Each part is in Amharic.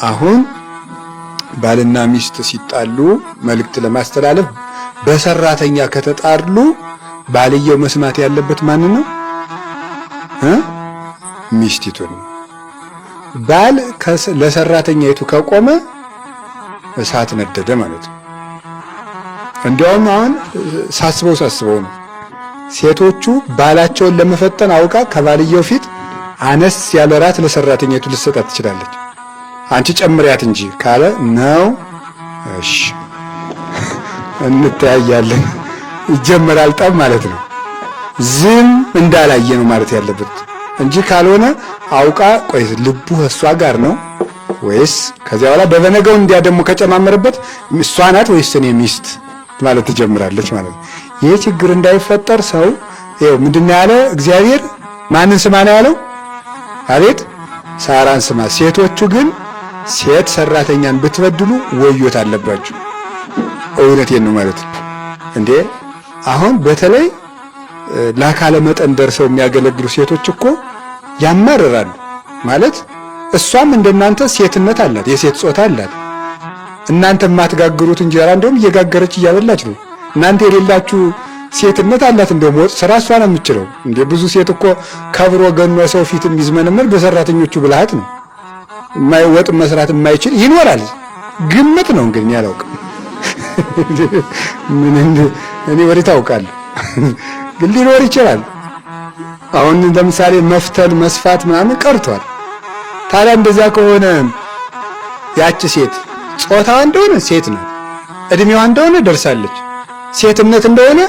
አሁን ባልና ሚስት ሲጣሉ መልእክት ለማስተላለፍ በሰራተኛ ከተጣሉ ባልየው መስማት ያለበት ማን ነው? ሚስቲቱን ነው። ባል ለሰራተኛይቱ ከቆመ እሳት ነደደ ማለት ነው። እንዲያውም አሁን ሳስበው ሳስበው ነው ሴቶቹ ባላቸውን ለመፈተን አውቃ ከባልየው ፊት አነስ ያለ ራት ለሰራተኛይቱ ልትሰጣት ትችላለች። አንቺ ጨምሪያት እንጂ ካለ ነው እሺ እንተያያለን፣ ይጀመራል ጠብ ማለት ነው። ዝም እንዳላየ ነው ማለት ያለበት እንጂ ካልሆነ አውቃ ቆይ ልቡ እሷ ጋር ነው ወይስ ከዚያ በኋላ በበነገው እንዲያ ደግሞ ከጨማመረበት እሷ ናት ወይስ እኔ ሚስት ማለት ትጀምራለች ማለት ነው። ይህ ችግር እንዳይፈጠር ሰው ይኸው ምንድን ነው ያለ እግዚአብሔር? ማንን ስማ ነው ያለው? አቤት ሳራን ስማ። ሴቶቹ ግን ሴት ሰራተኛን ብትበድሉ ወዮት አለባችሁ። እውነቴን ነው ማለት ነው። እንዴ አሁን በተለይ ለአካለ መጠን ደርሰው የሚያገለግሉ ሴቶች እኮ ያማርራሉ። ማለት እሷም እንደናንተ ሴትነት አላት፣ የሴት ጾታ አላት። እናንተ የማትጋግሩት እንጀራ እንደውም እየጋገረች እያበላች ነው። እናንተ የሌላችሁ ሴትነት አላት። እንደውም ወጥ ስራ እሷ ነው የምትችለው። እንዴ ብዙ ሴት እኮ ከብሮ ገኖ ሰው ፊት የሚዝመነመን በሰራተኞቹ ብልሃት ነው። ወጥ መስራት የማይችል ይኖራል። ግምት ነው እንግዲህ እኔ አላውቅም። ምን እኔ ወዴት አውቃለሁ? ግን ሊኖር ይችላል። አሁን ለምሳሌ መፍተል መስፋት ምናምን ቀርቷል። ታዲያ እንደዚያ ከሆነ ያቺ ሴት ጾታዋ እንደሆነ ሴት ናት፣ እድሜዋ እንደሆነ ደርሳለች፣ ሴትነት እንደሆነ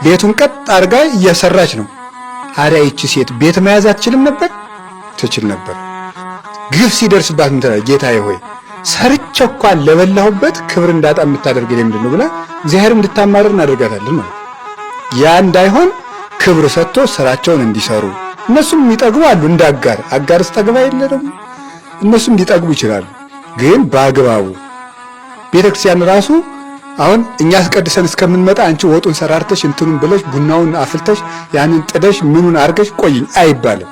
ቤቱን ቀጥ አድርጋ እየሰራች ነው። ታዲያ ይቺ ሴት ቤት መያዝ አትችልም ነበር? ትችል ነበር። ግፍ ሲደርስባት ምን ትላለች? ጌታዬ ሆይ ሰርቼ እንኳን ለበላሁበት ክብር እንዳጣ የምታደርገኝ ምንድን ነው ብላ እግዚአብሔር እንድታማርር እናደርጋታለን ማለት። ያ እንዳይሆን ክብር ሰጥቶ ስራቸውን እንዲሰሩ እነሱም የሚጠግቡ አሉ። እንደ አጋር አጋርስ ጠግባ የለ ደግሞ እነሱም ሊጠግቡ ይችላሉ፣ ግን በአግባቡ። ቤተክርስቲያን ራሱ አሁን እኛ አስቀድሰን እስከምንመጣ አንቺ ወጡን ሰራርተሽ እንትኑን ብለሽ ቡናውን አፍልተሽ ያንን ጥደሽ ምኑን አርገሽ ቆይኝ አይባልም።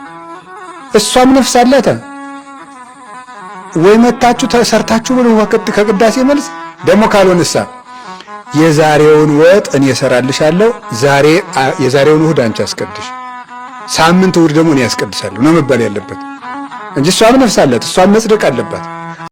እሷም ነፍስ አላት። ወይ መታችሁ ተሰርታችሁ ብሎ ከቅዳሴ መልስ ደግሞ ካልሆነሳ የዛሬውን ወጥ እኔ እሰራልሻለሁ፣ ዛሬ የዛሬውን እሑድ አንቺ አስቀድሽ፣ ሳምንት እሑድ ደግሞ እኔ አስቀድሳለሁ ነው መባል ያለበት እንጂ እሷም ነፍስ አላት፣ እሷም መጽደቅ አለባት።